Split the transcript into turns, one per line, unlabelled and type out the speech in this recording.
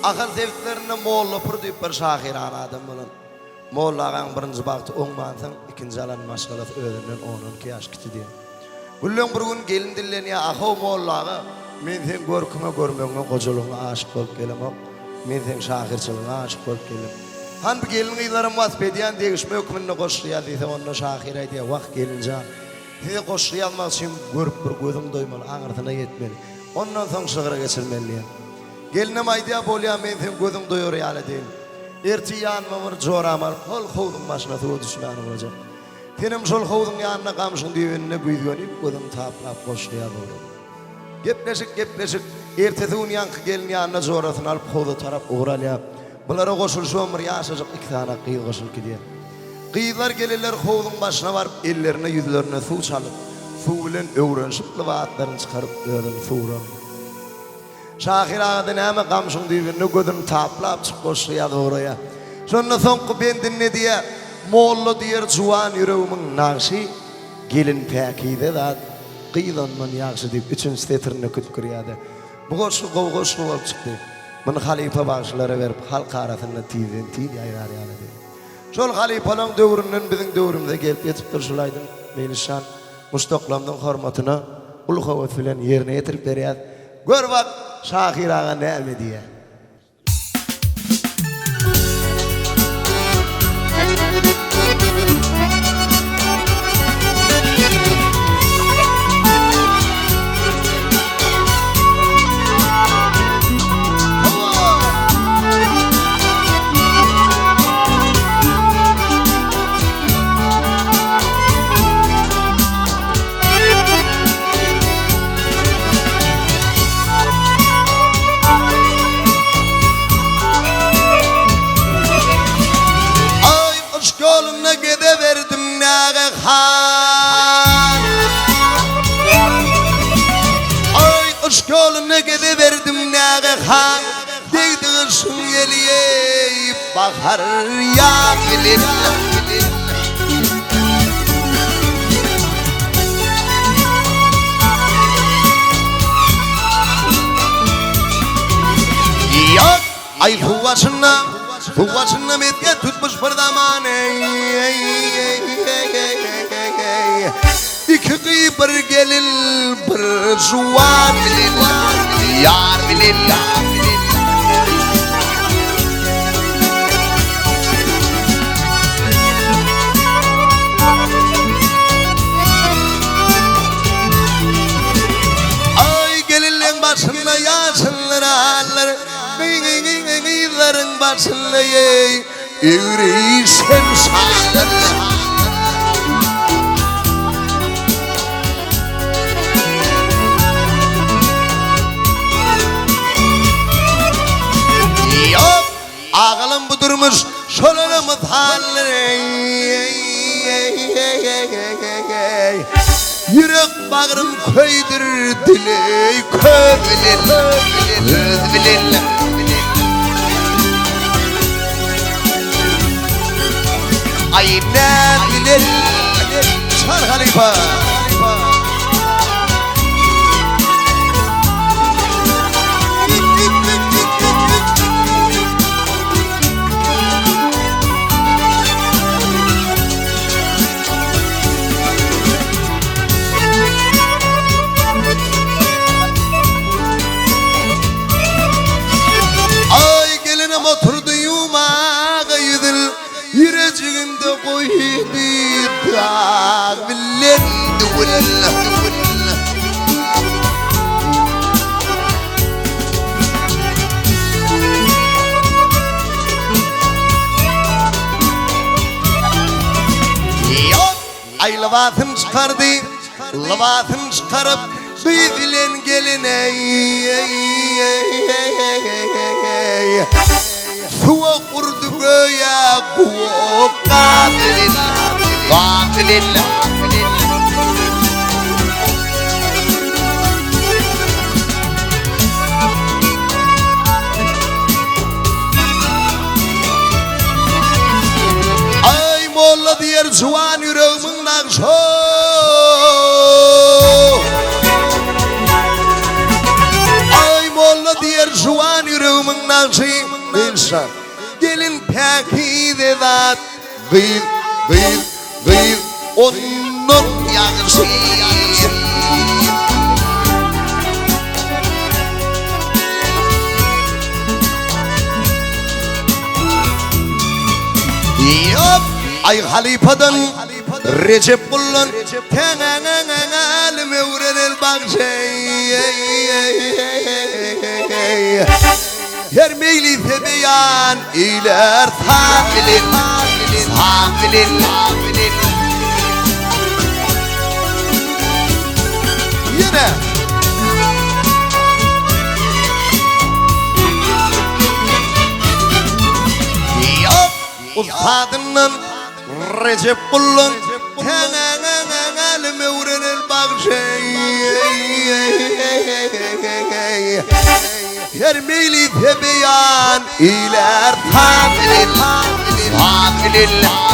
Ahal sebitlerinde Molla Pür diýip bir şahyrana adam bolan. Molla agaň birinji bagty oňmansoň, ikinji alan maşgalasy özünden on-on iki ýaş kiçi diýen. Günleň bir gün gelin dillenýär, Ahow, molla aga, men seň görküňe, görmegiňe, gojalygyňa aşyk bolup gelemok. Men seň şahyrçylygyňa aşyk bolup geldim. Hany bu gelin-gyzlaram wasp edýän degişme hökmünde goşgy ýaz diýse, onda şahyr aýdýar, Wah, gelin jan, size goşgy ýazmak üçin görüp bir gözüň doýmaly, aňyrsyna ýetmeli. Ondan soň şygra geçirmeli diýýär. Gelinem aýdýar, Bolýa, men seň gözüň doýar ýaly edeýin. Ertir ýanyma bir joramy alyp, hol howzuň başyna suwa düşmäne ugrajak. Senem şol howzuň ýanynda gamşyň düýbünde güýzgenip, gözüňi taplap goşgy ýaz oglan. Gepleşik, gepleşik. Ertesi gün ýaňky gelin ýanyna jorasyny alyp howza tarap ugur alýar. Bulara goşulyşybam bir ýaşajyk iki sany gyz goşulyp gidýär. Gyzlar gelinler howzuň başyna baryp ellerine ýüzlerine suw çalyp, suw bilen öwrenişip lybaslaryny çykaryp özüni suwran. Şahyr aga-da näme gamşyň düýbünde gözüni taplap çyk goşgy ýazyp ugraýar. Şonda soňky bendinde diýýär, Molla diýer juwan ýüregimiň nagşy, Gelin päkize zat, gyz ondan ýagşy diýip üçünji setirinde kütkürýär-de. Bu goşgy gowy goşgy bolup çykdy. Muny halypa bagşylara berip halk arasynda tizden-tiz ýaýrar ýaly edeli. Şol halypalaň döwründen biziň döwrümize gelip ýetipdir şul aýdym Meýlisjan. Muşdaklarymyzyň hormatyna uly höwes bilen ýerine ýetirip berýäs. Gör bak, şahyr aga näme diýýär. Aý yşk ýolunda gezeberdim nägehan Aý yşk ýolunda gezeberdim nägehan Degdi yşgyň ýeli eý bahar ýaz bilen. Ýok, aý suw başynda, suw başynda mesgen tutmuş bir zaman eý, eý, eý, eý, eý, eý, eý. Iki gyz bir gelin bir juwan bilen, ýar bilen. Aý gelinleň başynda ýaşyllar allar, Gyzlaryň başynda eý egri şemşalar. Ýok, agalam bu durmuş şolara mysaldyr eý. Ýürek bagrym köýdür dili köz bilen, köz bilen. Aý näz bilen, Çar halypa. Aý gelinem oturdy ýumaga ýüzül Ýürejigimde goýdy dag bilen düwül. Ýok, aý lybasyn çykardy, lybasyn çykaryp, gyz bilen geline suwa urdy göýä guwak gapyl, gapyl. Aý molla diýer juwan ýüregimiň nagşy Aý molla diýer juwan ýüregimiň. nagşy Dilşa Gelin päkize zat Gyz, gyz, gyz ondan ýagşy. Ýok, aý halypadan Rejep guldan Täňäňäňäňälim öwrenel bagşy. Her meýlise beýan eýlär saz bilen, saz bilen, Ýene. Ýok, ussadyndan Rejep gullan Täňäňäňäňälim öwrenel bagşy Her meýlise beýan eýlär saz bilen, saz bilen.